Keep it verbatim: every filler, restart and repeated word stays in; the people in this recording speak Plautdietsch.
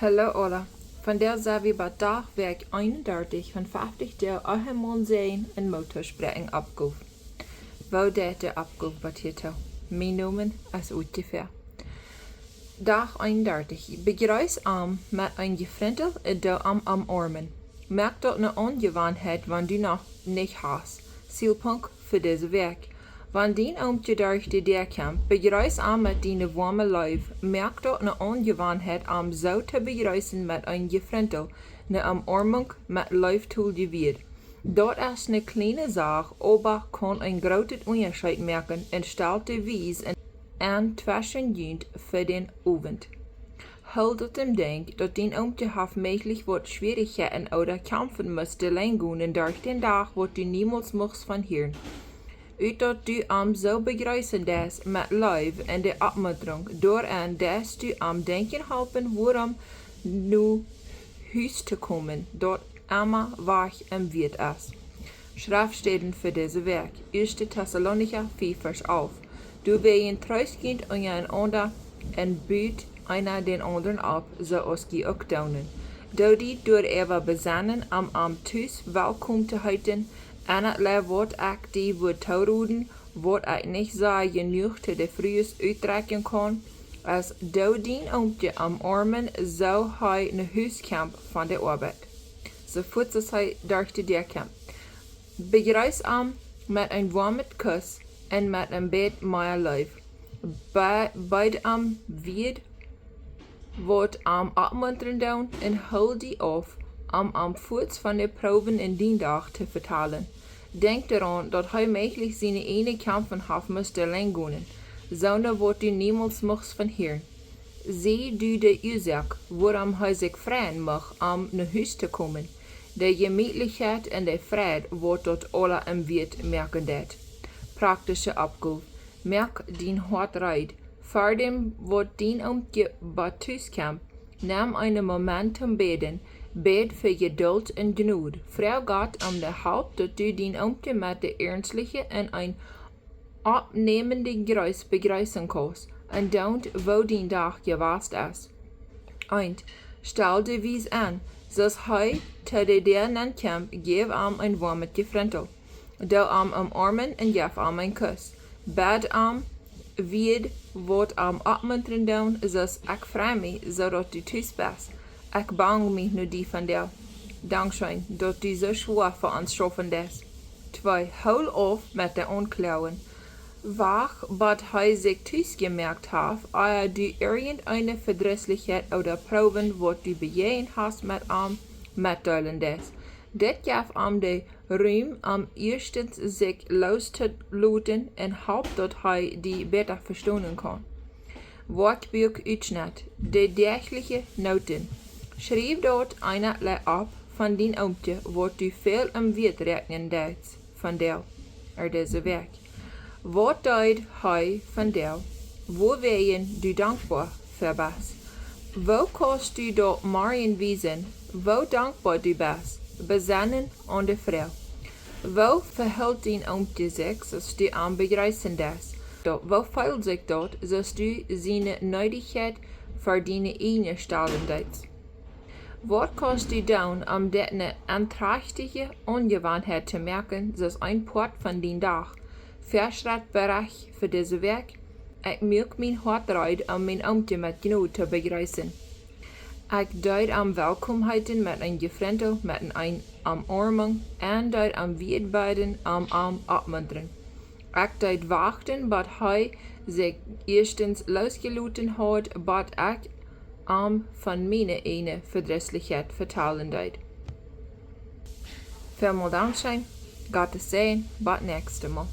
Hallo aula. Vondoag sent wie bie Dach Wäakj eenendartich von feftich Doag Ehemoansegen un Moot toospräakjen Oppgow. Woo deit de Oppgow bat hia too? Mien Nomen es Utje Fäa. Dach eenendartich. Bejreess am met een Jefrintel un doo am omoarmen. Moak daut ne Aunjewanheit, wan du noch nich hast. Zielpunkt fa dise Wäakj. Wan dien Oomkje derch de Däa kjemt, bejreess am met diene woame Leew. Moak daut ne Aunjewanheit, am soo to bejreessen met een Jefrintel, ne Omoarmunk, met leeftolje Wieed. Daut es ne kjliene Sach, oba kaun een grootet Unjascheet moaken un stalt de Wies en, en tweschen junt fa dän Owent. Hool daut em Denkj, daut dien Oomkje haft mäajlich waut Schwierichkjeiten ooda kjamfen must delenj gonen derch dän Dach, waut du niemols muchst von hieren. Ut daut du am soo bejreessen deist met Leew un de Oppmuntrunk, doaraun deist du am denkjen halpen, wuarom no Hus to komen, daut emma wajch em Wieet es. Schreftstäden fa dise Wäakj: Ieeschte Tessalonicha fief Varsch alf. Doawäajen treest junt unjarenaunda un but eena dän aundren opp, soo aus jie uk doonen. Doo die doaräwa besennen, am, am tus welkom to heeten, un et lea waut ekj die wudd toroden, waut ekj nich sea jenuach to de Frues utdrekjen kaun, es: Doo dien Oomkje omoarmen, soo hee no Hus kjemt von de Oabeit. Soo fuaz aus hee derch de Däa kjemt. Bejreess am met een woamet Kuss un met een bät mea Leew. Be-, beed am Wieed, waut am oppmuntren doonen, un hool die auf, am, am fuaz von de Proowen en dien Dach to vetalen. Denkj doaraun, daut hee mäajlich siene ieejne Kjamfen haft must delenj gonen, soone waut du niemols muchst von hieren. Sie du de Uasoak, wuarom hee sikj freien mucht, am no Hus to komen. De Jemietlichkjeit un de Freid, waut daut aula em Wieet moaken deit. Praktische Oppgow. Moak dien Hoat reed. Ver däm waut dien Oomkje bat tus kjemt, nem eenen Moment toom bäden. Bäd fa Jedult un Jnod. Froag Gott om de Help, daut du dien Oomkje met de iernstliche un een oppnämende Jreess bejreessen kaust, un doont woo dien Dach jewast es. Eent. Stal de Wies aun, soo aus hee to de Däa nenn kjemt, jeff am een woamet Jefrintel. Doo am omoarmen un jeff am een Kuss. Bäd am Wieed, waut am oppmuntren doonen, soo aus: Ekj frei mie, soo daut du tus best. Ekj bang mie no die vondoag. Dankscheen, daut du soo schwoa fa ons schaufen deist. Twee. Hool auf met de Aunkloagen. Wacht, bat hee sikj tus jemoakt haft, ea du irjent eene Vedrisslichkjeit ooda Proowen, waut du bejäajent hast, met am metdeelen deist. Dit jeft am de Rum, om ieeschtens sikj loos to loten un halpt, daut hee die bäta vestonen kaun. Woakjbuak Utschnitt. De däachliche Noten. Schriew daut eenje opp von dien Oomkje, waut du väl em Wieet räakjnen deist vondoag, ooda dise Wäakj. Waut deed hee vondoag, woawäajen du dankboa fa best? Woo kaust du daut morjen wiesen, woo dankboa du best? Besennen aun de Froag. Woo vehilt dien Oomkje sikj, soo aus du am bejreessen deist? Daut, woo feelt sikj daut, soo aus du siene Needichkjeit ver diene ieejne stalen deist? Waut kaust du doonen, om dit ne eendrajchtje Aunjewanheit to moaken, soo aus een Poat von dien Dach? Väaschritt Berecht fa dise Wäakj: Ekj moak mien Hoat reed, om mien Oomkje met Jnod to bejreessen. Ekj deed am welkom heeten met een Jefrintel, met een, een Omoarmunk, un deed am Wieed bäden, om am oppmuntren. Ekj deed wachten, bat hee sikj ieeschtens loosjeloten haud, bat ekj am von miene ieejne Vedrisslichkjeit vetalen deed. Välmol dankscheen. Gottes Säajen. Bat näakjstet Mol.